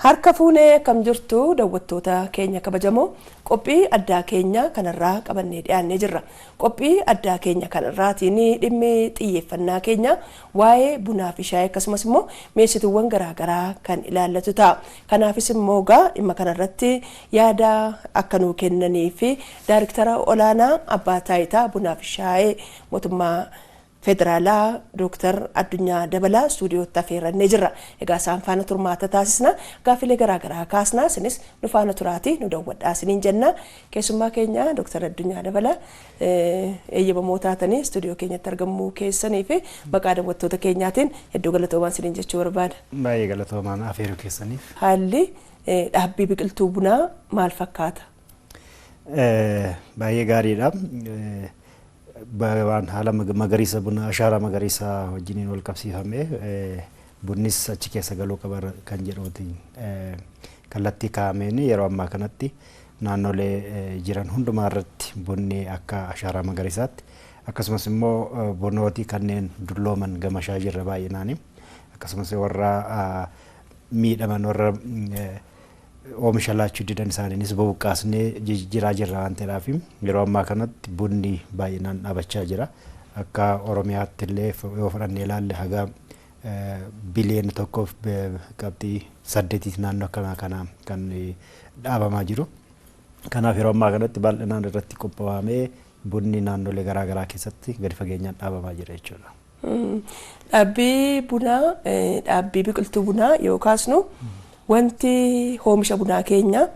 Harka fuunee akkam jirtu daawwattoota keenya kabajamoo, qophii addaa keenya kanarraa qabannee dhiyaannee jirra. Qophii addaa keenya kanarraatiin dhimmi xiyyeeffannaa keenya waa'ee bunaa fi shaayii akkasumas immoo mi'eessituuwwan garaagaraa kan ilaallatu ta'a. Kanaafis immoo egaa dhimma kanarratti yaada akka nuu kennanii fi Daariktara Olaanaa Abbaa Taayitaa Bunaa fi Shaayii Mootummaa Federaalaa Dooktar Addunyaa Dabalaa istuudiyootti affeerrannee jirra. Egaa isaan faana turmaata taasisna. Gaaffilee garaagaraa kaasna. Isinis nu faana turaatii nu daawwadhaa isiniin jenna. Keessummaa keenya Dooktar Addunyaa Dabalaa, eeyyamamoo taatanii istuudiyoo keenyatti argamuu keessanii fi maqaa daawwattoota keenyaatiin hedduu galatoomaa isiniin jechuu barbaada. Baay'ee galatoomaa afeeruu keessaniif. Haalli dhaabbii biqiltuu bunaa maal fakkaata? Baay'ee gaariidha. Waan haala magariisa bunaa, ashaaraa magariisaa wajjiniin wal qabsiifame, bunnis achi keessa galuu qaba kan jedhuutiin kallattii kaa'ameen yeroo ammaa kanatti naannolee jiran hundumaa irratti bunni akka ashaaraa magariisaatti, akkasumas immoo bunootii kanneen dullooman gamashaa jirra baay'inaani, akkasumas warra miidhaman, warra oomisha laachuu didan isaaniinis bubuqqaasnee jijjiiraa jirra waan ta'eedhaaf yeroo ammaa kanatti bunni baay'inaan dhaabachaa jira. Akka Oromiyaatti illee yoo fudhannee ilaalle haga 1.8 biliyoona naannoo akkanaa kana kan dhaabamaa jiru. Kanaaf yeroo ammaa kanatti bal'inaan irratti qophaa'amee bunni naannolee garaa garaa keessatti gadi fageenyaan dhaabamaa jira jechuudha. Dhaabbii bunaa, dhaabbii biqiltuu bunaa yoo kaasnu, wanti oomisha bunaa keenya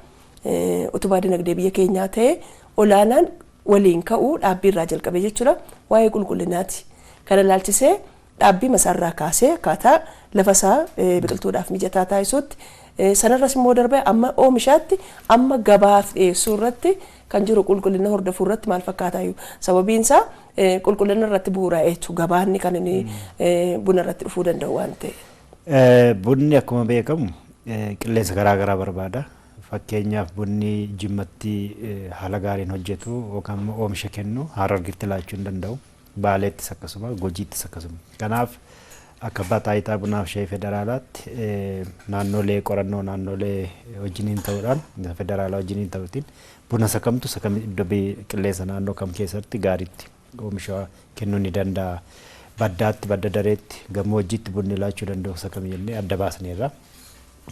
utubaa dinagdee biyya keenyaa ta'e olaanaan waliin ka'uu dhaabbii irraa jalqabee jechuudha, waa'ee qulqullinaati. Kana ilaalchisee dhaabbii masaarraa kaasee akkaataa lafa isaa biqiltuudhaaf mijataa taasisuutti, sanarras immoo darbee amma oomishaatti, amma gabaaf dhiyeessuu irratti kan jiru qulqullina hordofuu irratti maal fakkaataa? Sababiin isaa qulqullina irratti bu'uuraa'eetu gabaanni kan inni buna irratti dhufuu danda'u waan ta'e. Bunni akkuma beekamu qilleensa garaa garaa barbaada. Fakkeenyaaf bunni Jimmatti haala gaariin hojjetu yookaan immoo oomisha kennu Harargetti laachuu hin danda'u. Baaleettis akkasuma, Gujiittis akkasuma. Kanaaf akka Abbaa Taayitaa Bunaaf Shaayii Federaalaatti naannolee qorannoo naannolee wajjiniin ta'uudhaan, federaalaa wajjiniin ta'uutiin, buna isa kamtu isa kam iddoo qilleensa naannoo kam keessatti gaariitti oomisha kennuu ni danda'a. Baddaatti, badda dareetti, gammoojjiitti bunni laachuu danda'u isa kam jennee adda baasneerra.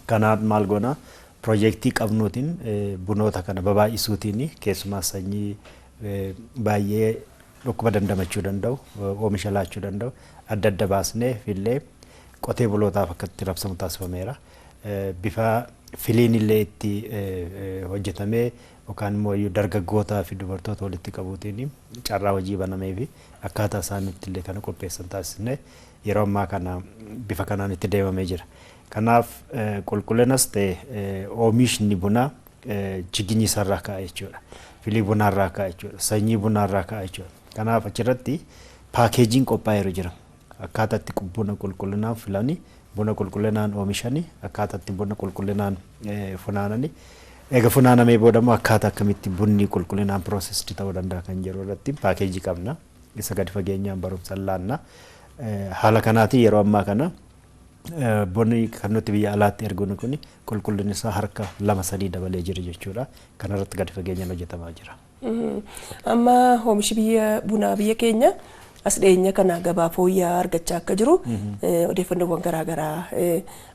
Kanaaf maal goona? Piroojeektii qabnuutiin bunoota kana babaay'isuutiin, keessumaa sanyii baay'ee dhukkuba dandamachuu danda'u, oomisha laachuu danda'u adda adda baasnee fillee qotee bulootaaf akka itti rabsamu taasifameera. Bifa filiin illee itti hojjetamee yookaan immoo dargaggootaa fi dubartoota walitti qabuutiin carraa hojii banamee fi akkaataa isaan itti illee kana qopheessan taasisnee yeroo ammaa kana bifa kanaan itti deemamee jira. Kanaaf qulqullinas ta'e oomishni bunaa chiginyi isaarraa ka'a jechuudha. Filii bunaarraa ka'a jechuudha. Sanyii bunaarraa ka'a jechuudha. Kanaaf achirratti paakeejiin qophaa'eeru jira. Akkaataa itti buna qulqullinaan filanii, buna qulqullinaan oomishanii, akkaataa itti buna qulqullinaan funaananii, eega funaanamee booda immoo akkaataa akkamitti bunni qulqullinaan processed ta'uu danda'a kan jedhu irratti paakeejii qabna. Isa gadi fageenyaan barumsa laanna. Haala kanaatiin yeroo ammaa kana bunni kan nuti biyya alaatti erginu kun qulqullinni isaa harka lama sadii dabalee jira jechuudha. Kanarratti gadi fageenyaan hojjetamaa jira. Amma oomishi biyya bunaa biyya keenya as dhiyeenya kana gabaa fooyya'aa argachaa akka jiru odeeffannoowwan garaagaraa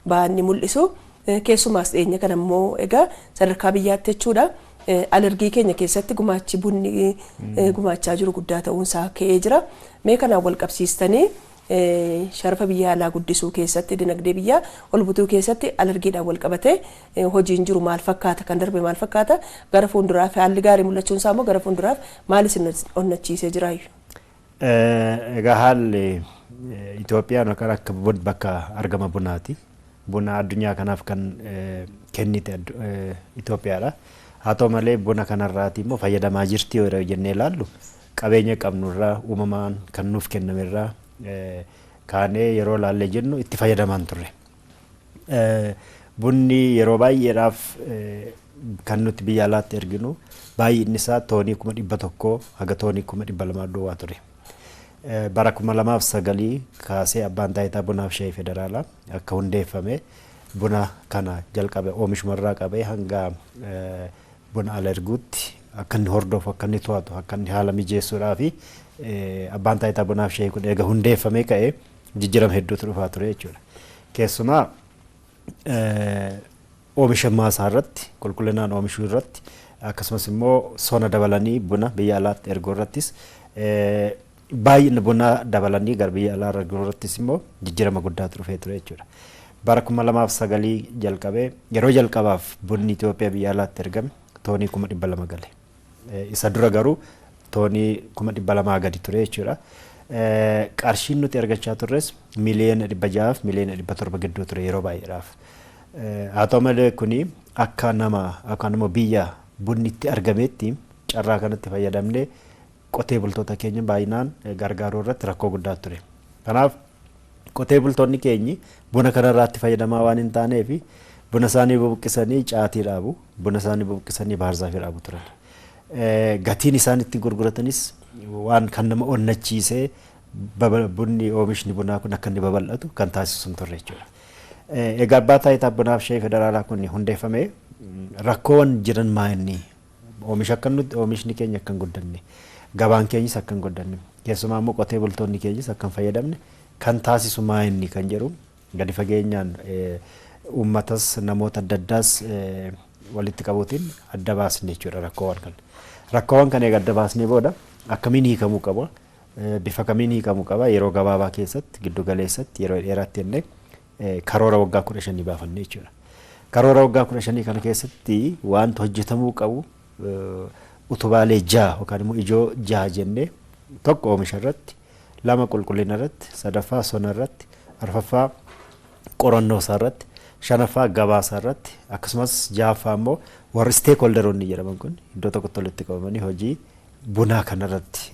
ba'an ni mul'isu. Keessumaa as dhiyeenya kana immoo egaa sadarkaa biyyaatti jechuudha, alergii keenya keessatti gumaachi bunni gumaachaa jiru guddaa ta'uunsaa ka'ee jira. Mee kanaan wal qabsiistanii sharafa biyya alaa guddisuu keessatti, dinagdee biyyaa ol butuu keessatti alergiidhaan wal qabatee hojiin jiru maal fakkaata? Kan darbe maal fakkaata? Gara fuulduraaf haalli gaarii mul'achuun isaa immoo gara fuulduraaf maal isin onnachiisee jiraayu? Egaa haalli Itoophiyaan yookaan akka bakka argama bunaati. Buna addunyaa kanaaf kan kennite Itoophiyaadha. Haa ta'u malee buna kanarraati immoo fayyadamaa jirti yoo jennee ilaallu, qabeenya qabnurraa, uumamaan kan nuuf kennamerraa kaanee yeroo ilaallee jennu itti fayyadamaan turre. Bunni yeroo baay'eedhaaf kan nuti biyya alaatti erginu baay'inni isaa toonii 100,000 haga toonii 200,000 duwwaa ture. Bara 2009 kaasee abbaan taayitaa bunaaf shayii federaalaa akka hundeeffame buna kana jalqabe oomishumarraa qabee hanga buna ala erguutti akka inni hordofu, akka inni to'atu, akka inni haala mijeessuudhaa fi abbaan taayitaa bunaaf shayii kun eega hundeeffamee ka'ee jijjiirama hedduutu dhufaa ture jechuudha. Keessumaa oomisha maasaa irratti, qulqullinaan oomishuu irratti, akkasumas immoo sona dabalanii buna biyya alaatti erguu irrattis, baay'ina bunaa dabalanii gara biyya alaa erguu irrattis immoo jijjiirama guddaatu dhufee ture jechuudha. Bara 2009 jalqabee yeroo jalqabaaf bunni Itoophiyaa biyya alaatti ergame toonii 200,000 gale. Isa dura garuu toonii 200,000 gadi ture jechuudha. Qarshiin nuti argachaa turres 600,000,000 700,000,000 gidduu ture yeroo baay'eedhaaf. Haa ta'u malee kuni akka nama yookaan immoo biyya bunni itti argametti carraa kanatti fayyadamnee qotee bultoota keenya baay'inaan gargaaruu irratti rakkoo guddaa ture. Kanaaf qotee bultoonni keenyi buna kanarraa itti fayyadamaa waan hin taaneef buna isaanii bubuqqisanii caatii dhaabu, buna isaanii bubuqqisanii baarzaafii dhaabu turan. Gatiin isaan itti gurguratanis waan kan nama onnachiisee bunni oomishni bunaa kun akka inni babal'atu kan taasisu hin turre jechuudha. Egaa abbaa taayitaa bunaaf shayii federaalaa kun hundeeffamee rakkoowwan jiran maa inni oomisha akka nuti oomishni keenya akka hin guddanne, gabaan keenyis akka hin guddanne, keessumaa immoo qotee bultoonni keenyis akka hin fayyadamne kan taasisu maa inni kan jedhu gadi fageenyaan uummatas namoota adda addaas walitti qabuutiin adda baasne jechuudha rakkoowwan kana. Rakkoowwan kana egaa adda baasnee booda akkamiin hiikamuu qaba, bifa kamiin hiikamuu qaba, yeroo gabaabaa keessatti, giddu galeessatti, yeroo dheeraatti jennee karoora waggaa 15 baafanne jechuudha. Karoora waggaa 15 kana keessatti wanta hojjetamuu qabu utubaalee 6 yookaan immoo ijoo 6 jennee, tokko oomisha irratti, lama qulqullina irratti, sadaffaa sona irratti, arfaffaa qorannoo isaa irratti, shanaffaa gabaa isaa irratti, akkasumas ja'affaa immoo warri stakeholderoonni jedhaman kun iddoo tokkotti walitti qabamanii hojii bunaa kanarratti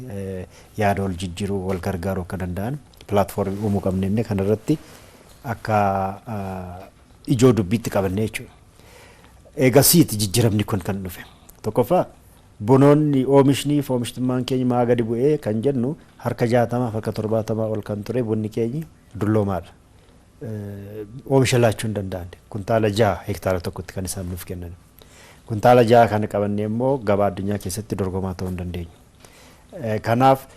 yaada wal jijjiiruu, wal gargaaruu akka danda'an pilaatfoormii uumuu qabne jennee kanarratti akka ijoo dubbiitti qabanne jechuudha. Eegasiiti jijjiiramni kun kan dhufe. Tokkoffaa bunoonni oomishni fi oomishtummaan keenya maa gadi bu'ee kan jennu harka 60 harka 70 ol kan ture bunni keenyi dulloomaadha. Oomisha laachuu hin danda'an. Kuntaala 6 hektaara tokkotti kan isaan nuuf kennan. Kuntaala 6 kana qabannee immoo gabaa addunyaa keessatti dorgomaa ta'uu hin dandeenyu. Kanaaf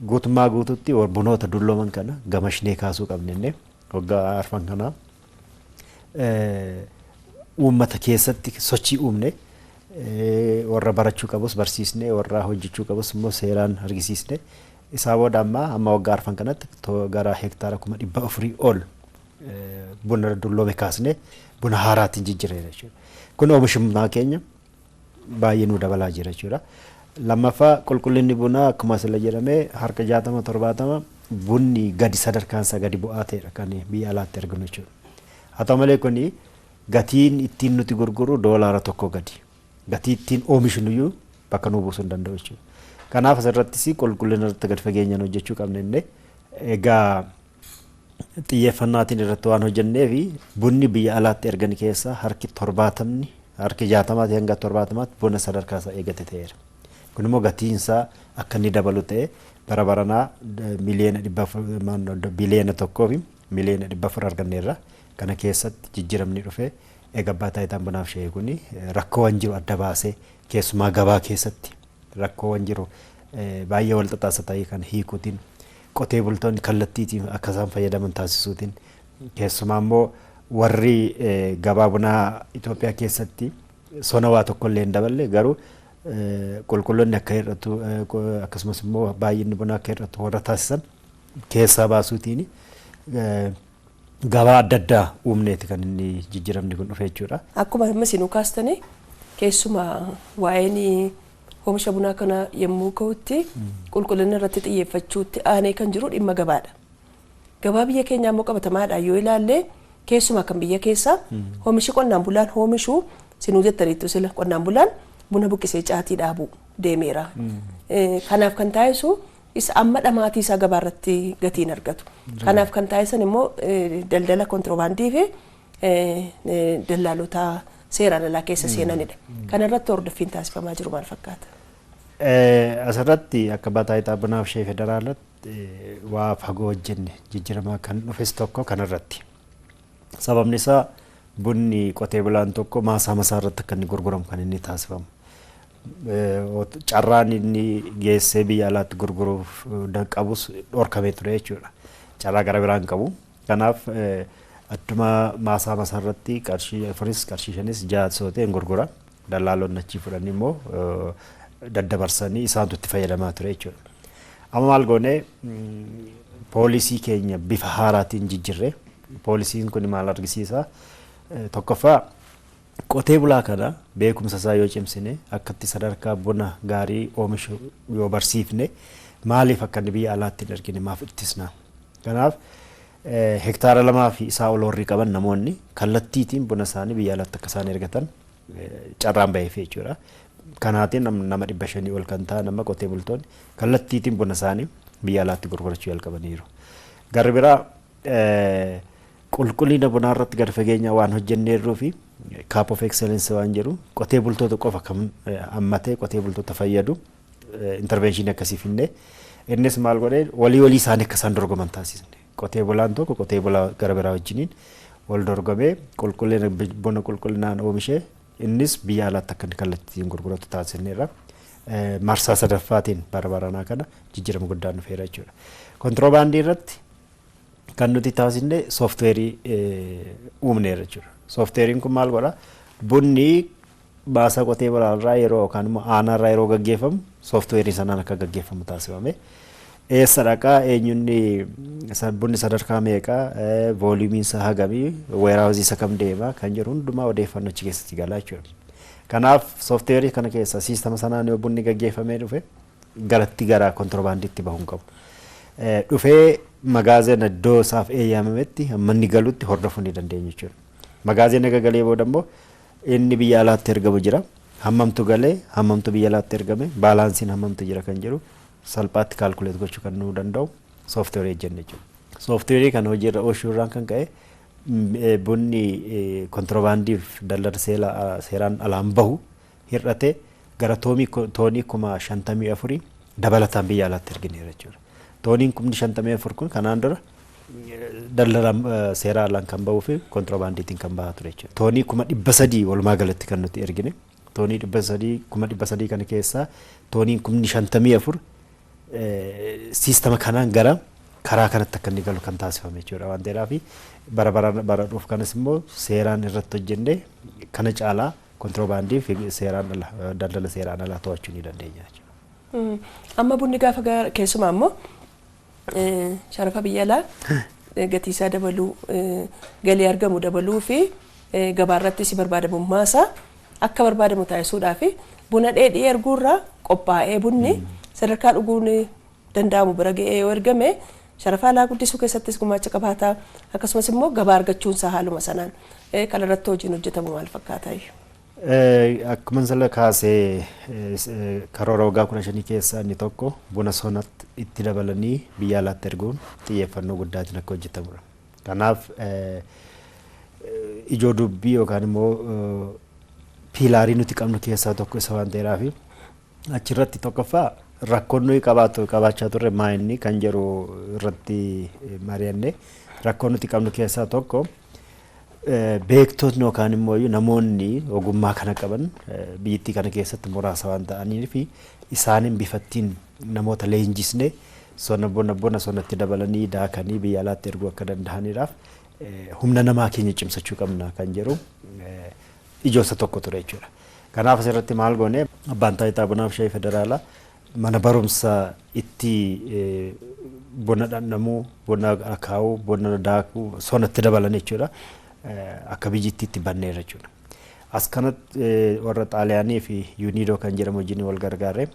guutummaa guututti bunoota dullooman kana gamashnee kaasuu qabne jennee waggaa arfan kanaa uummata keessatti sochii uumne, warra barachuu qabus barsiisne, warra hojjechuu qabus immoo seeraan argisiisne. Isaa booda amma amma waggaa arfan kanatti gara hektaara 400,000 ol buna dulloome kaasne buna haaraatiin jijjiireera jechuudha. Kun oomishummaa keenya baay'ee nu dabalaa jira jechuudha. Lammaffaa qulqullinni bunaa akkuma sila jedhame harka 60 70 bunni gadi sadarkaan isaa gadi bu'aa ta'edha kan biyya alaatti arginu jechuudha. Haa ta'u malee kuni gatiin ittiin nuti gurgurru doolaara 1 gadi. Gatii ittiin oomishnu iyyuu bakka nu buusuu hin danda'u jechuudha. Kanaaf asirrattis qulqullina irratti gadi fageenyaan hojjechuu qabna jennee egaa xiyyeeffannaatiin irratti waan hojjennee fi bunni biyya alaatti ergan keessaa harki 70, harki 60 hanga 70tti buna sadarkaa isaa eegate ta'eera. Kun immoo gatiin isaa akka inni dabalu ta'e bara baranaa 1 biliyoona 1 fi 400,000,000 arganneerra. Kana keessatti jijjiiramni dhufe egaa abbaa taayitaan bunaaf shayii kun rakkoowwan jiru adda baasee, keessumaa gabaa keessatti rakkoowwan jiru baay'ee wal xaxaasa ta'e kan hiikuutiin, qotee bultoonni kallattiitiin akka isaan fayyadaman taasisuutiin, keessumaa immoo warri gabaa bunaa Itoophiyaa keessatti sona waa tokko illee hin daballe garuu qulqullinni akka hir'atu, akkasumas immoo baay'inni bunaa akka hir'atu warra taasisan keessaa baasuutiin gabaa adda addaa uumneeti kan inni jijjiiramni kun dhufe jechuudha. Akkuma amma isinuu kaastanii, keessumaa waa'een oomisha bunaa kana yommuu ka'utti qulqullina irratti xiyyeeffachuutti aanee kan jiru dhimma gabaadha. Gabaa biyya keenyaa immoo qabatamaadha yoo ilaalle, keessumaa kan biyya keessaa oomishi qonnaan bulaan oomishu, sinuu jettaniittu sila, qonnaan bulaan buna buqqisee caatii dhaabu deemeera. Kanaaf kan taasisu isa amma dhamaatii isaa gabaarratti gatiin argatu. Kanaaf kan taasisan immoo daldala kontiroobaandii fi daldaltoota seeraan alaa keessa seenanidha. Kana irratti hordoffiin taasifamaa jiru maal fakkaata? Asirratti akka Abbaa Taayitaa Bunaaf Shaayii Federaalaatti waa fagoo hojjenne jijjiiramaa kan dhufes tokko kanarratti. Sababni isaa bunni qotee bulaan tokko maasaa masaa irratti akka inni gurguramu kan inni taasifamu. Carraan inni geessee biyya alaatti gurguruuf qabus dhorkamee ture jechuudha. Carraa gara biraan qabu. Kanaaf adduma maasaa masaa irratti qarshii 4 qarshii 5 6 sootee hin gurgura. Dallaalonni achii fudhanii immoo daddabarsanii isaantu itti fayyadamaa ture jechuudha. Amma maal goonee poolisii keenya bifa haaraatiin jijjiirre. Poolisiin kun maal argisiisa? Tokkoffaa qotee bulaa kana beekumsa isaa yoo cimsine akkatti sadarkaa buna gaarii oomishu yoo barsiifne maaliif akka inni biyya alaatti hin ergine maaf ittisna? Kanaaf hektaara 2 fi isaa ol warri qaban namoonni kallattiitiin buna isaanii biyya alaatti akka isaan ergatan carraan baheef jechuudha. Kanaatiin nama 500 ol kan ta'an nama qotee bultoonni kallattiitiin buna isaanii biyya alaatti gurgurachuu jalqabaniiru. Garri biraa qulqullina bunaa irratti gad fageenya waan hojjenneerruu fi Cup of Excellence waan jedhu qotee bultoota qofa kan hammatee qotee bultoota fayyadu intervention akkasii finne. Innis maal godhee walii walii isaanii akka isaan dorgoman taasisne. Qotee bulaan tokko qotee bulaa gara biraa wajjiniin wal dorgomee qulqullina buna qulqullinaan oomishee innis biyya alaatti akka inni kallattiin gurguratu taasisneerra. Marsaa sadaffaatiin bara baranaa kana jijjiirama guddaan dhufeera jechuudha. Kontiroobaandii irratti kan nuti taasisne sooftiweerii uumneerra jechuudha. Sooftiweeriin kun maal godha? Bunni baasaa qotee bulaarraa yeroo yookaan immoo aanaarraa yeroo gaggeeffamu sooftiweerii sanaan akka gaggeeffamu taasifame. Eessa dhaqaa eenyunni bunni sadarkaa meeqaa vooliyumiin isaa hagamii weeraawuzii isa kam deema kan jedhu hundumaa odeeffannoo achi keessatti galaa jechuudha. Kanaaf sooftiweerii kana keessa siistama sanaan yoo bunni gaggeeffamee dhufe galatti gara kontiroobaandiitti bahuu hin qabu. Dhufee magaazina iddoo isaaf eeyyamametti hamma inni galutti hordofuu ni dandeenya jechuudha. Magaazina eega galee booda immoo inni biyya alaatti ergamu jira. Hammamtu galee hammamtu biyya alaatti ergame baalaansiin hammamtu jira kan jedhu salphaatti calculate gochuu kan nu danda'u sooftiweerii hojjenne jechuudha. Sooftiweerii kana hojiirra oolchuurraan kan ka'e bunni kontiroobaandiif daldala seeraan alaan bahu hir'ate gara toonii 54,000 dabalataan biyya alaatti ergineera jechuudha. Tooniin 54,000 kun kanaan dura daldala seera alaan kan bahuu fi kontiroobaandiitiin kan bahaa ture jechuudha. Toonii 300,000 walumaa galatti kan nuti ergine. Toonii 300,000 kana keessaa tooniin 54,000 siistama kanaan gara karaa kanatti akka inni galu kan taasifame jechuudha waan ta'eedhaaf bara bara dhufu kanas immoo seeraan irratti hojjennee kana caalaa kontiroobaandii fi seeraan ala daldala seeraan alaa to'achuu ni dandeenya jechuudha. Amma bunni gaafa keessumaa immoo sharafa biyya alaa gatii isaa dabaluu galii argamu dabaluu fi gabaarratti si barbaadamummaa isaa akka barbaadamu taasisuudhaa fi buna dheedhii erguurraa qophaa'ee bunni sadarkaa dhuguun danda'amu bira ga'ee yoo ergame sharafa alaa guddisuu keessattis gumaacha qabaata akkasumas immoo gabaa argachuun isaa haaluma sanaan kanarratti hojiin hojjetamu maal fakkaata? Akkuma sala kaasee karoora waggaa 15 keessaa inni tokko buna sonatti itti dabalanii biyya alaatti erguun xiyyeeffannoo guddaatiin akka hojjetamudha. Kanaaf ijoo dubbii yookaan immoo piilaarii nuti qabnu keessaa tokko isa waan ta'eedhaaf achirratti tokkoffaa rakkoon nuyi qabaachaa turre maa inni kan jedhu irratti mari'anne rakkoon nuti qabnu keessaa tokko beektotni yookaan immoo namoonni ogummaa kana qaban biyyattii kana keessatti muraasa waan ta'anii fi isaaniin bifattiin namoota leenjisne sona buna sonatti dabalanii daakanii biyya alaatti erguu akka danda'aniidhaaf humna namaa keenya cimsachuu qabna kan jedhu ijoo isa tokko ture jechuudha. Kanaaf asirratti maal goone Abbaan Taayitaa Bunaaf Shaayii Federaalaa mana barumsa itti buna dhandhamuu, buna akaawuu, buna daakuu sonatti dabalan jechuudha. Akka biyyattiitti banneerra jechuudha. As kanatti warra Xaaliyaanii fi Yuuniidoo kan jedhamu wajjin wal gargaarre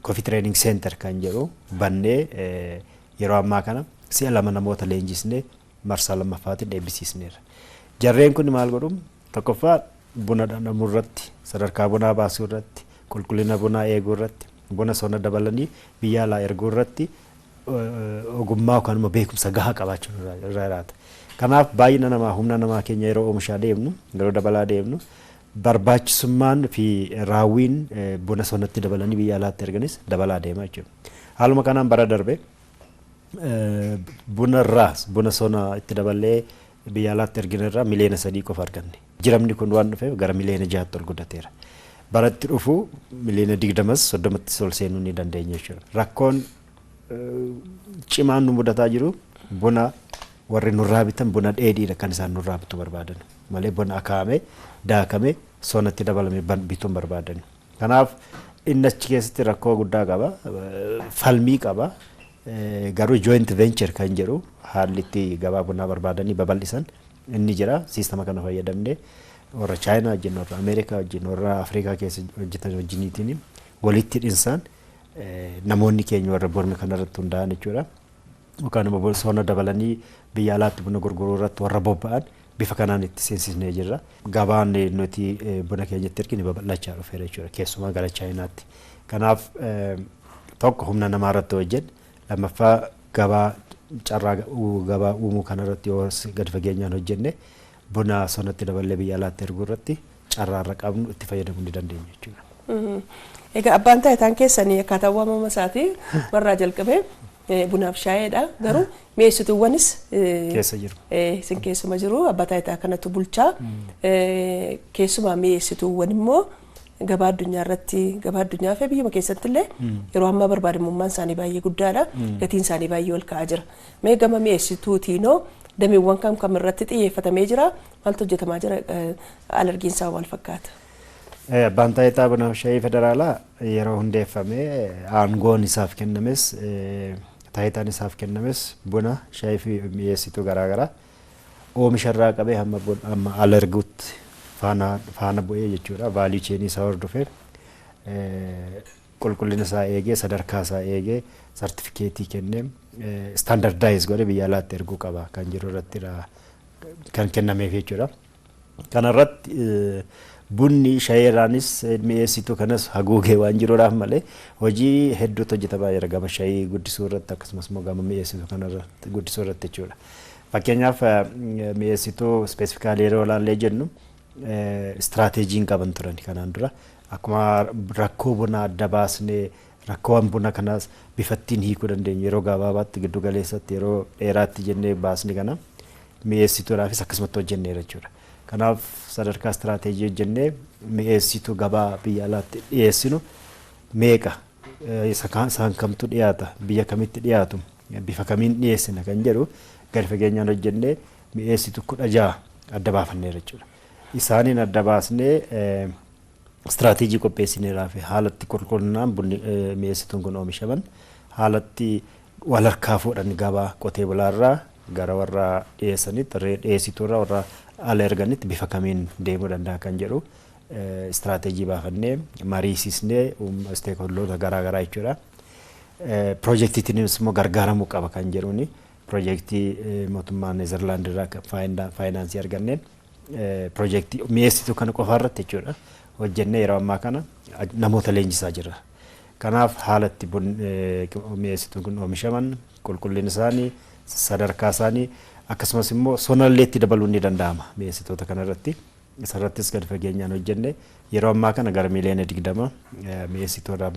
Coffee Training Center kan jedhu bannee yeroo ammaa kana si'a 2 namoota leenjisnee marsaa 2ffaatiin eebbisiisneerra. Jarreen kun maal godhu? Tokkoffaa buna dhandhamuu irratti, sadarkaa bunaa baasuu irratti, qulqullina bunaa eeguu irratti, buna sona dabalanii biyya alaa erguu irratti ogummaa yookaan immoo beekumsa gahaa qabaachuu irra jiraata. Kanaaf baay'ina namaa humna namaa keenya yeroo oomishaa deemnu, yeroo dabalaa deemnu Barbaachisummaan fi raawwiin buna sonatti dabalanii biyya alaatti erganis dabalaa deema jechuudha. Haaluma kanaan bara darbe buna irraa buna sona itti daballee biyya alaatti ergine irraa miliyoona 3 qofa arganne. Jiramni kun waan dhufeef gara miliyoona 6tti ol guddateera. Baratti dhufu miliyoona 20s 30ttis ol seenuu ni dandeenya jechuudha. Rakkoon cimaan nu mudataa jiru buna warri nurraa bitan buna dheedhiidha kan isaan nurraa bituu barbaadan malee buna akaa'ame, daakame, sonatti dabalame bituun barbaadan. Kanaaf inni achi keessatti rakkoo guddaa qaba, falmii qaba. Garuu joint venture kan jedhu haalli itti gabaa bunaa barbaadanii babal'isan inni jira. Siistama kana fayyadamnee warra Chaayinaa wajjin, warra Ameerikaa wajjin, warra Afrikaa keessa hojjetan wajjiniitiin walitti dhinsaan namoonni keenya warra buna kanarratti hundaa'an jechuudha. Yookaan immoo sona dabalanii biyya alaatti buna gurguruu irratti warra bobba'an bifa kanaan itti seensisnee jirra. Gabaan nuti buna keenyatti ergine babal'achaa dhufeera jechuudha, keessumaa gara Chaayinaatti. Kanaaf tokko humna namaa irratti hojjenne, lammaffaa gabaa, carraa gabaa uumuu kanarratti yoo gadi fageenyaan hojjenne, buna sonatti daballee biyya alaatti erguu irratti carraa irra qabnu itti fayyadamuu ni dandeenya jechuudha. Egaa abbaan taayitaan keessanii akkaataa waamama isaatii warraa jalqabee bunaaf shaayeedha. Garuu mi'eessituuwwanis keessa jiru. Isin keessuma jiru, abbaa taayitaa kanatu bulchaa. Keessumaa mi'eessituuwwan immoo gabaa addunyaa irratti, gabaa addunyaa fi biyyuma keessatti illee yeroo ammaa barbaadamummaan isaanii baay'ee guddaadha. Gatiin isaanii baay'ee ol ka'aa jira. Mee gama mi'eessituutiinoo dameewwan kam kam irratti xiyyeeffatamee jira? Maaltu hojjetamaa jira? Alergiin isaa maal fakkaata? Abbaan taayitaa bunaaf shaayii federaalaa yeroo hundeeffame aangoon isaaf kennames, taayitaan isaaf kennames buna, shaayii fi mi'eessituu garaagaraa oomisha irraa qabee hamma alerguutti faana bu'ee jechuudha. Value chainii isaa hordofee, qulqullina isaa eegee, sadarkaa isaa eegee, sartifikeetii kennee, standardize godhee biyya alaatti erguu qaba kan jiru irratti kan kennameef jechuudha. Kanarratti bunni shayiirraanis mi'eessituu kanas haguugee waan jiruudhaaf malee hojii hedduutu hojjetamaa jira gama shayii guddisuu irratti, akkasumas immoo gama mi'eessituu kanarratti guddisuu irratti jechuudha. Fakkeenyaaf mi'eessituu specifically yeroo ilaallee jennu, istiraateejiin qaban turan kanaan dura. Akkuma rakkoo bunaa adda baasnee, rakkoowwan buna kanaas bifattiin hiikuu dandeenyu yeroo gabaabaatti, giddu galeessatti, yeroo dheeraatti jennee baasni kana mi'eessituudhaafis akkasumatti hojjenneera jechuudha. Kanaaf sadarkaa istiraateejii hojjennee mi'eessituu gabaa biyya alaatti dhiyeessinu meeqa, isaan kamtu dhiyaata, biyya kamitti dhiyaatu, bifa kamiin dhiyeessina kan jedhu gadi fageenyaan hojjennee mi'eessituu 16 adda baafanneera jechuudha. Isaaniin adda baasnee istiraateejii qopheessineeraa fi haalatti qulqullinaan bunni mi'eessituun kun oomishaman, haalatti wal harkaa fuudhan gabaa qotee bulaarraa gara warra dhiyeessanitti, dhiyeessituurraa warra ala erganitti bifa kamiin deemuu danda'a kan jedhu istiraateejii baafannee mariisisnee stakeholderoota garaa garaa jechuudha. Piroojeektiitiinis immoo gargaaramuu qaba kan jedhuuni piroojeektii mootummaa Neezerlaand irraa faayinaansii arganneen piroojeektii mi'eessituu kana qofa irratti jechuudha hojjennee yeroo ammaa kana namoota leenjisaa jirra. Kanaaf haalatti mi'eessituun kun oomishaman, qulqullina isaanii, sadarkaa isaanii, akkasumas immoo sonallee itti dabaluun ni danda'ama mi'eessitoota kanarratti. Isarrattis gadi fageenyaan hojjenne yeroo ammaa kana gara miliyoona 20 mi'eessitoota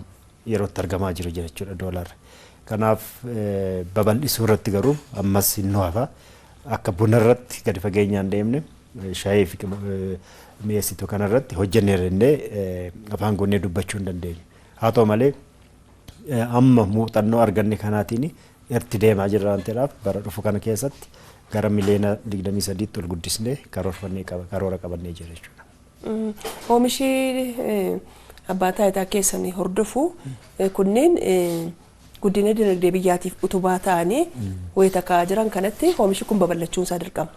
yerootti argamaa jiru jechuudha doolaarri. Kanaaf babal'isuu irratti garuu ammas hin hafa. Akka buna irratti gadi fageenyaan deemne shaayii fi mi'eessituu kanarratti hojjenneerra jennee afaan guunnee dubbachuu hin dandeenyu. Haa ta'u malee amma muuxannoo arganne kanaatiin itti deemaa jirra waan ta'eedhaaf bara dhufu kana keessatti gara miliyoona 23tti ol guddisnee karoorfannee karoora qabannee jira jechuudha. Oomishi abbaa taayitaa keessanii hordofu kunneen guddina dinagdee biyyaatiif utubaa ta'anii wayita ka'aa jiran kanatti oomishi kun babal'achuun isaa dirqama.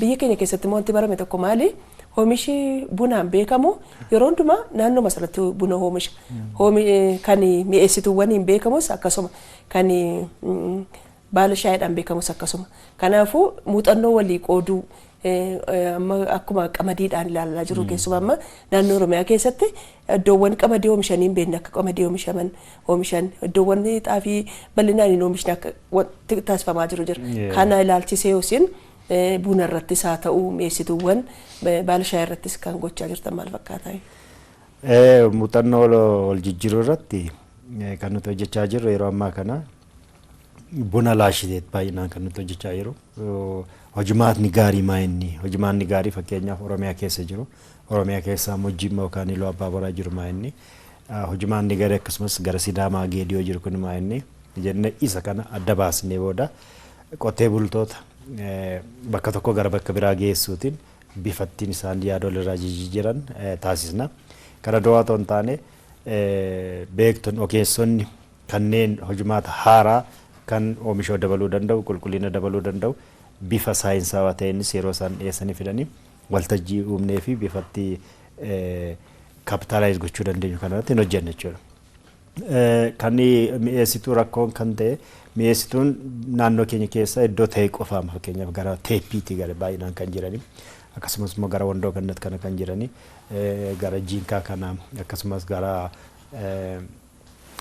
Biyya keenya keessatti immoo wanti barame tokko maali? Oomishi bunaan beekamu yeroo hundumaa naannoo sanatti buna oomisha. Kan mi'eessituuwwaniin beekamus akkasuma, kan baala shaayiidhaan beekamus akkasuma. Kanaafuu muuxannoo walii qooduu amma akkuma qamadiidhaan ilaalaa jiru, keessumaa amma naannoo Oromiyaa keessatti iddoowwan qamadii oomishanii hin beekne akka qamadii oomishan, iddoowwan xaafii bal'inaan hin oomishne akka wanti taasifamaa jiru jira. Kana ilaalchisee yoosin Buna irrattis haa ta'u, mi'eessituuwwan baala shaayii irrattis kan gochaa jirtan maal fakkaata? Muuxannoo wal jijjiiruu irratti kan nuti hojjechaa jirru yeroo ammaa kana buna laashiteet baay'inaan kan nuti hojjechaa jiru. Hojimaatni gaarii maa inni? Hojimaatni gaarii fakkeenyaaf Oromiyaa keessa jiru. Oromiyaa keessa immoo Jimma yookaan Iluu Abbaa Boraa jiru maa inni? Hojimaatni gaarii akkasumas gara Sidaamaa, Geediyoo jiru kun maa inni? Jennee isa kana adda baasnee booda qotee bultoota bakka tokko gara bakka biraa geessuutiin bifattiin isaan yaada walirraa jijjiiran taasisna. Kana duwwaa otoo hin taane, beektonni, ogeessonni kanneen hojimaata haaraa kan oomisha dabaluu danda'u, qulqullina dabaluu danda'u bifa saayinsaawaa ta'eenis yeroo isaan dhiyeessanii fidanii waltajjii uumnee fi bifatti capitalize gochuu dandeenyu kanarratti hin hojjenne jechuudha. Kan mi'eessituu rakkoon kan ta'e, mi'eessituun naannoo keenya keessa iddoo ta'e qofaama. Fakkeenyaaf gara Teeppiitti gara baay'inaan kan jirani, akkasumas immoo gara Wandoo Gannat kana kan jirani, gara Jiinkaa kana, akkasumas gara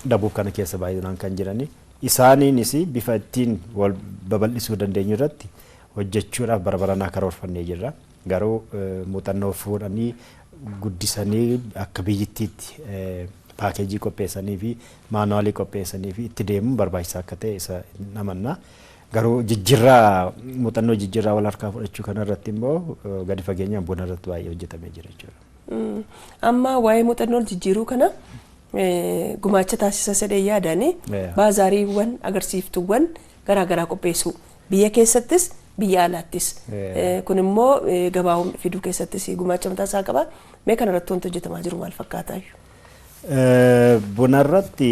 Dabuub kana keessa baay'inaan kan jirani, isaaniinis bifa ittiin wal babal'isuu dandeenyu irratti hojjechuudhaaf bara baranaa karoorfannee jirra. Garuu muuxannoo fuudhanii guddisanii akka biyyittiitti paakeejii qopheessanii fi maanuwaalii qopheessanii fi itti deemuun barbaachisaa akka ta'e isa amanna. Garuu jijjiirraa muuxannoo jijjiirraa wal harkaa fudhachuu kanarratti immoo gadi fageenyaan buna irratti baay'ee hojjetamee jira jechuudha. Amma waa'ee muuxannoo jijjiiruu kana gumaacha taasisa sedhee yaadanii baazaariiwwan, agarsiiftuuwwan garaagaraa qopheessuu biyya keessattis biyya alaattis, kun immoo gabaa fiduu keessattis gumaacha mataa isaa qaba. Mee kanarratti wanti hojjetamaa jiru maal fakkaataa? Buna irratti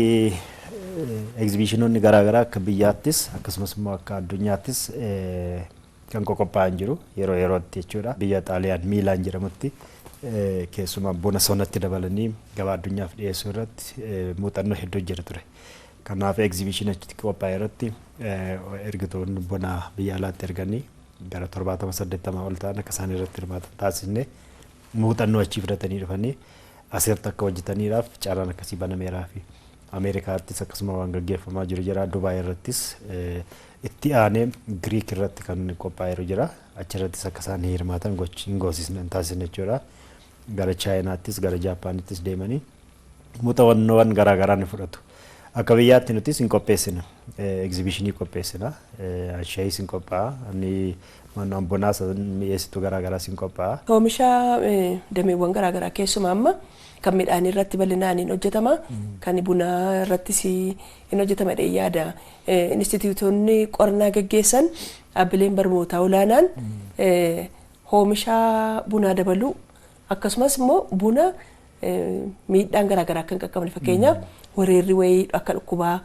egzibishinoonni garaagaraa akka biyyaattis akkasumas immoo akka addunyaattis kan qophaa'an jiru yeroo yerootti jechuudha. Biyya Xaaliyaan Miilaan jedhamutti keessumaa buna sonatti dabalanii gabaa addunyaaf dhiyeessuu irratti muuxannoo hedduu jira ture. Kanaaf egzibishinii achitti qophaa'e irratti ergitoonni buna biyya alaatti erganii gara 70, 80 ol ta'an akka isaan irratti hirmaatan taasisnee, muuxannoo achii fudhatanii dhufanii asirratti akka hojjetaniidhaaf carraan akkasii banameeraa fi Ameerikaattis akkasuma waan gaggeeffamaa jiru jira. Dubaay irrattis, itti aanee Giriik irratti kan qophaa'eeru jira. Achirrattis akka isaan hirmaatan hin goosisne, hin taasisne jechuudha. Gara Chaayinaattis gara Jaapaanittis deemanii muuxannoowwan garaagaraa ni fudhatu. Akka biyyaatti nutis hin qopheessina. Egzibishinii qopheessina. Shaayis hin qophaa'a. Inni mannaan bunaas mi'eessituu garaagaraas hin qophaa'a. Oomisha dameewwan garaagaraa keessumaa amma kan midhaan irratti bal'inaan hin hojjetama. Kan bunaa irrattis hin hojjetama jedhee yaada. Instituutonni qorannaa gaggeessan, dhaabbileen barnootaa olaanaan oomisha bunaa dabaluu, akkasumas immoo buna miidhaan garaagaraa akka hin qaqqabne, fakkeenyaaf weerarri wayii akka dhukkubaa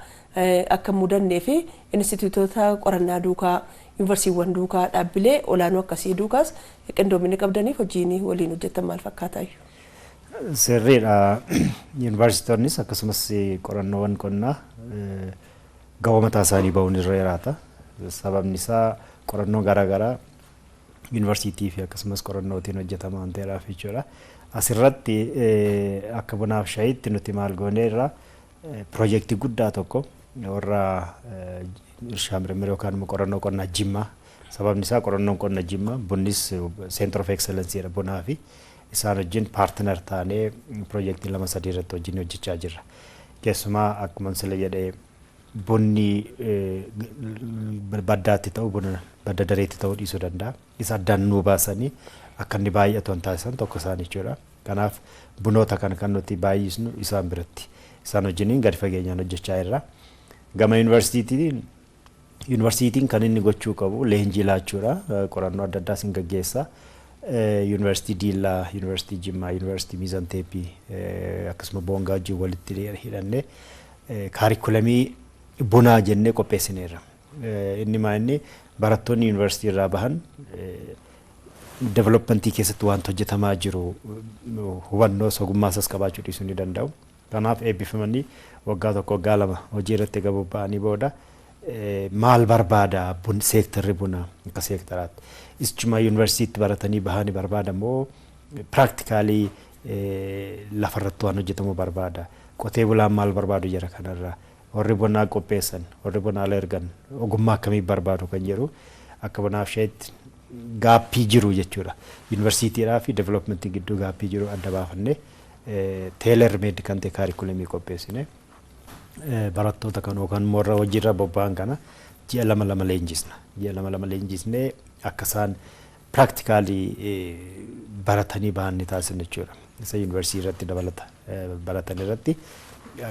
akka hin mudannee fi instituutota qorannaa duukaa, yuunivarsiiwwan duukaa, dhaabbilee olaanoo akkasii duukaas qindoomina qabdaniif hojiin waliin hojjetan maal fakkaataa? Sirriidha. Yuunivarsiitonnis akkasumas qorannoowwan qonnaa gahoo mataa isaanii bahuun irra jiraata. Sababni isaa qorannoo garaagaraa yuunivarsiitii fi akkasumas qorannootiin hojjetama waan ta'eedhaaf jechuudha. Asirratti akka bunaaf shaayiitti nuti maal goonee irraa piroojeektii guddaa tokko warra irshaa mirmir yookaan immoo qorannoo qonnaa Jimmaa, sababni isaa qorannoon qonna Jimmaa bunnis center of excellence dha bunaa, fi isaan wajjin partner taanee piroojeektii lama sadii irratti wajjin hojjechaa jirra. Keessumaa akkuma sila jedhee bunni baddaatti ta'u buna badda dareetti ta'uu dhiisuu danda'a. Isa addaan nuu baasanii akka inni baay'atu waan taasisan tokko isaan jechuudha. Kanaaf bunoota kana kan nuti baay'isnu isaan biratti. Isaan wajjiniin gadi fageenyaan hojjechaa jirra. Gama yuunivarsiitiin, yuunivarsiitiin kan inni gochuu qabu leenjii laachuudha. Qorannoo adda addaas hin gaggeessa. Yuunivarsiitii Diillaa, Yuunivarsiitii Jimmaa, Yuunivarsiitii Miizan Teeppii akkasuma Boongaa wajjin walitti hidhannee kaarikulamii bunaa jennee qopheessineerra. Inni maa inni barattoonni yuunivarsiitii irraa bahan developmentii keessatti wanta hojjetamaa jiru hubannoo ogummaa isaas qabaachuu dhiisuu ni danda'u. Kanaaf eebbifamanii waggaa 1, waggaa 2 hojii irratti eega bobba'anii booda maal barbaada bun seektarri bunaa akka seektaraatti? Isuma yuunivarsiitiitti baratanii bahanii barbaada moo practically lafarratti waan hojjetamu barbaada? Qotee bulaan maal barbaadu jira kanarraa? Warri bunaa qopheessan, warri bunaa ala ergan ogummaa akkamii barbaadu kan jedhu akka bunaaf shayiitti Gapii jiru jechuudha. Yuunivarsiitiidhaa fi developmentii gidduu gapii jiru adda baafannee, tailor made kan ta'e curriculumii qopheessine, barattoota kan yookaan immoo warra hojiirra bobba'an kana ji'a lama lama leenjisna. Ji'a lama lama leenjisnee akka isaan practically baratanii bahan ni taasifna jechuudha. Isa yuunivarsiitii irratti dabalata baratan irratti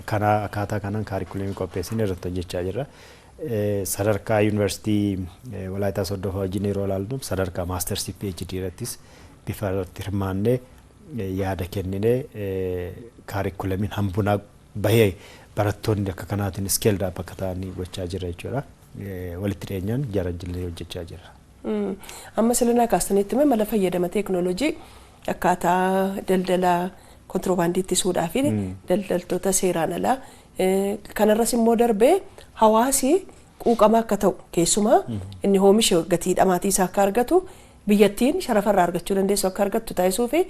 kana akkaataa kanaan curriculumii qopheessine irratti hojjechaa jirra. Sadarkaa Yuunivarsiitii Walaayitaa Sooddoo wajjin yeroo ilaallu, sadarkaa maastersii, PhD irrattis bifa irratti hirmaannee, yaada kenninee, curriculumiin hambunaa bahee barattoonni akka kanaatiin skilled up akka ta'anii gochaa jira jechuudha. Walitti dhiyeenyaan jara jillee hojjechaa jira. Amma silinaa kaastanitti mala fayyadama teekinooloojii akkaataa daldala kontiroobaandii ittisuudhaa fi daldaltoota seeraan alaa kanarras immoo darbee hawaasi quuqama akka ta'u, keessumaa inni oomisha gatii dhamaatii isaa akka argatu, biyyattiin sharafarraa argachuu dandeessu akka argattu taasisuu fi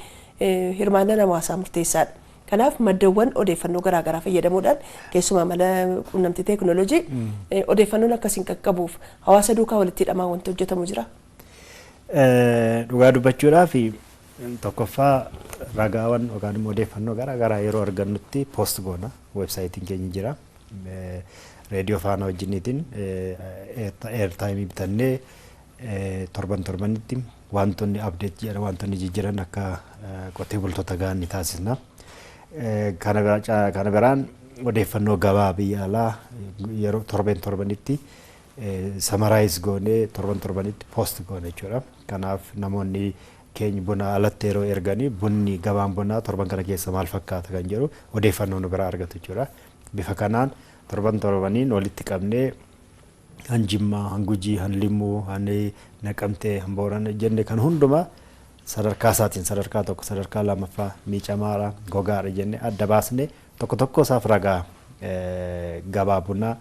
hirmaannaan hawaasaa murteessaadha. Kanaaf maddawwan odeeffannoo garaagaraa fayyadamuudhaan, keessumaa mala quunnamtii teekinooloojii, odeeffannoon akkasiin qaqqabuuf hawaasa duukaa walitti hidhamaa wanti hojjetamu jira. Dhugaa dubbachuudhaaf, tokkoffaa ragaawwan yookaan immoo odeeffannoo garaagaraa yeroo argannutti post goona, websiteiin keenya jira. Reediyoo Faanaa wajjiniitiin airtimeii bitannee torban torbanitti wantoonni update jedhan, wantoonni jijjiiran akka qotee bultoota gahan ni taasisna. Kana biraan odeeffannoo gabaa biyya alaa yeroo torbeen torbanitti summarize goonee torban torbanitti post goone jechuudha. Kanaaf namoonni keenya buna alatti yeroo erganii, bunni gabaan bunaa torban kana keessa maal fakkaata kan jedhu odeeffannoo nu biraa argatu jechuudha. Bifa kanaan torban torbaniin walitti qabnee, han Jimmaa, han Gujii, han Limmuu, han Naqamtee, han Boorana jenne kan hundumaa sadarkaa isaatiin, sadarkaa tokko, sadarkaa lammaffaa, miicamaadha, gogaadha jenne adda baasnee tokko tokko isaaf ragaa gabaa bunaa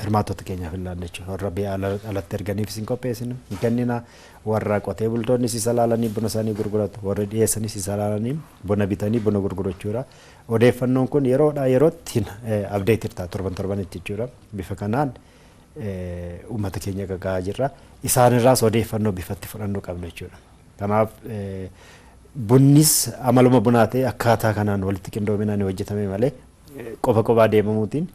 hirmaattota keenyaaf hin laanne jechuudha. Warra biyya alatti erganiifis hin qopheessinu, hin kennina. Warra qotee bultoonnis isa laalanii buna isaanii gurguratu, warra dhiyeessanis isa laalanii buna bitanii buna gurguru jechuudha. Odeeffannoon kun yeroodhaa yerootti update ta'a, torban torbanitti jechuudha. Bifa kanaan uummata keenya gaga'aa jirra. Isaanirraas odeeffannoo bifatti fudhannuu qabna jechuudha. Kanaaf bunnis amaluma bunaa ta'e akkaataa kanaan walitti qindoominaan hojjetame malee qofa qophaa deemamuutiin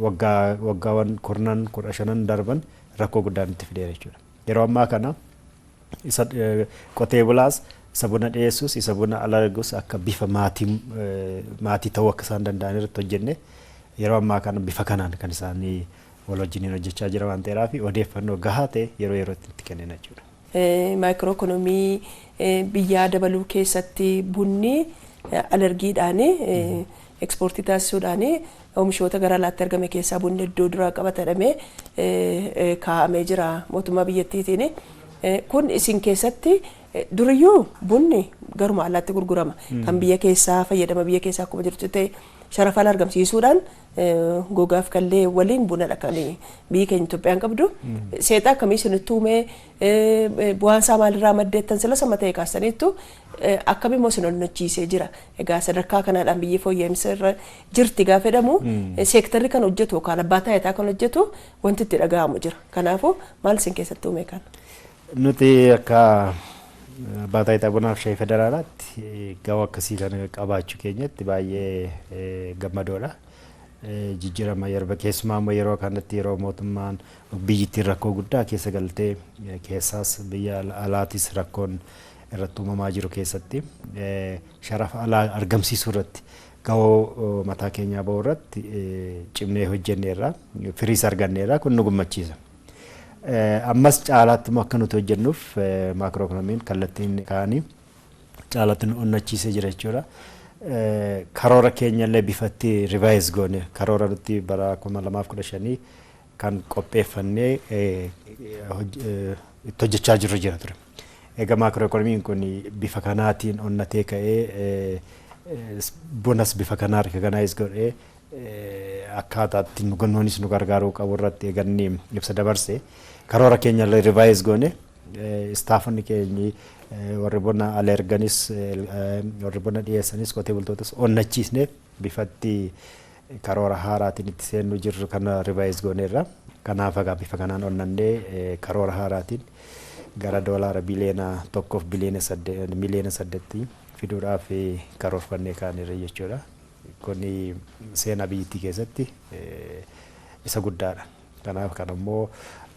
waggaa waggaawwan kurnan 15n darban rakkoo guddaa nutti fideera jechuudha. Yeroo ammaa kana isa qotee bulaas, isa buna dhiyeessus, isa buna ala ergus akka bifa maatii maatii ta'uu akka isaan danda'an irratti hojjenne, yeroo ammaa kana bifa kanaan kan isaanii wal wajjiniin hojjechaa jira waan ta'eedhaaf, odeeffannoo gahaa ta'e yeroo yerootti itti kennina jechuudha. Macro economy biyyaa dabaluu keessatti bunni alergiidhaan exportii taasisuudhaan oomishoota gara alaatti argame keessaa bunni iddoo duraa qabatadhamee kaa'amee jira mootummaa biyyattiitiin. Kun isin keessatti duriyyuu bunni garuma alaatti gurgurama. Kan biyya keessaa fayyadama biyya keessaa akkuma jirtu ta'e, sharafa ala argamsiisuudhaan gogaaf kallee waliin bunadha kan biyyi keenya Itoophiyaan qabdu. Seexaa akkamii isinitti uumee? Bu'aan isaa maalirraa maddeettan sila sama ta'e kaasaniittu, akkamii immoo isin onnachiisee jira? Egaa sadarkaa kanaadhaan biyyi fooyya'insa irra jirti gaafa jedhamu, seektarri kan hojjetu yookaan abbaa taayitaa kan hojjetu wanti itti dhaga'amu jira. Kanaafuu maal isin keessatti uume kana? Nuti akka abbaa taayitaa bunaaf shayii federaalaatti gahoo akkasii kana qabaachuu keenyatti baay'ee gammadoodha. Jijjiirama yeroo, keessumaa immoo yeroo kanatti, yeroo mootummaan biyyittiin rakkoo guddaa keessa galtee, keessaas biyya alaatis rakkoon irratti uumamaa jiru keessatti, sharafa alaa argamsiisuu irratti gahoo mataa keenyaa bahuu irratti cimnee hojjenneerra, firiis arganneerra, kun nu gammachiisa. Ammas caalaatti immoo akka nuti hojjennuuf macro economyn kallattiin kaa'anii caalaatti nu onnachiisee jira jechuudha. Karoora keenya illee bifatti revise goone, karoora nuti bara 2015 kan qopheeffannee itti hojjechaa jirru jira ture. Egaa macro economyn kun bifa kanaatiin onnatee ka'ee, bunas bifa kanaa recognize godhee, akkaataa ittiin nuunis nu gargaaruu qabu irratti eeganni ibsa dabarse, karoora keenya illee revise goone, staffonni keenyi warri buna ala erganis, warri buna dhiyeessanis, qotee bultootas onnachiisne bifatti Karoora haaraatiin itti seennu jirru kana revise gooneerra. Kanaaf egaa bifa kanaan onnannee karoora haaraatiin gara doolaara 1 biliyoona 8 miliyoona 8 fiduudhaaf karoorfannee kaaneerra jechuudha. Kuni seenaa biyyattii keessatti isa guddaadha. Kanaaf kan immoo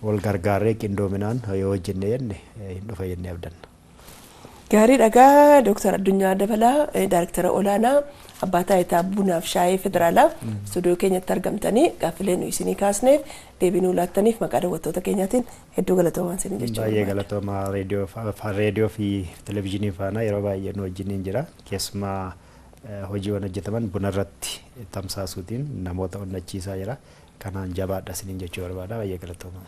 wal gargaarree qindoominaan yoo hojjenne jenne hin dhufa jennee abdanna. Gaarii dhagaa. Dooktar Addunyaa Dabalaa, Daayirektara Olaanaa Abbaa Taayitaa Bunaaf Shaayee Federaalaa, istuudiyoo keenyatti argamtanii gaaffilee nu isinii kaasneef deebii nuu laattaniif maqaa daawwattoota keenyaatiin hedduu galatoomaa isinii jechuudha. Baay'ee galatoomaa. Reediyoo fi televezyiinii faana yeroo baay'ee nu wajjiniin jira. Keessumaa hojiiwwan hojjetaman bunarratti tamsaasuutiin namoota onnachiisaa jira. Kanaan jabaadha isiniin jechuu barbaada. Baay'ee galatoomaa.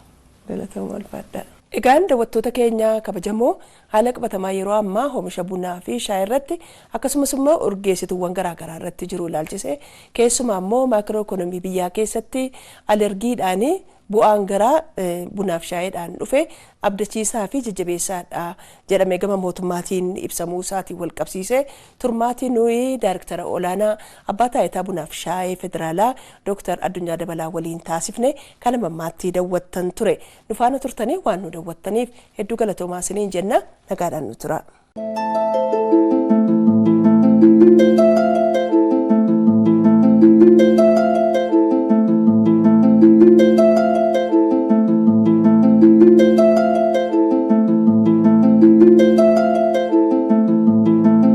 Galatoomaa, ulfaadha. Egaan daawwattoota keenya kabajamoo, haala qabatamaa yeroo ammaa oomisha bunaa fi shaayii irratti, akkasumas immoo urgeessituuwwan garaagaraa irratti jiru ilaalchise, keessumaa immoo maakiroo ikoonoomii biyyaa keessatti alergiidhaan bu'aan garaa bunaaf shaayiidhaan dhufe abdachiisaa fi jajjabeessaadha jedhamee gama mootummaatiin ibsamuu isaatiin wal qabsiise, turmaatiin nuyi Daayirektara Olaanaa Abbaa Taayitaa Bunaaf Shaayii Federaalaa Dooktar Addunyaa Dabalaa waliin taasifne kana mammaatti daawwattan ture. Nu faana turtanii waan nu daawwattaniif hedduu galatoomaa isiniin jenna. Nagaadhaan nu tura.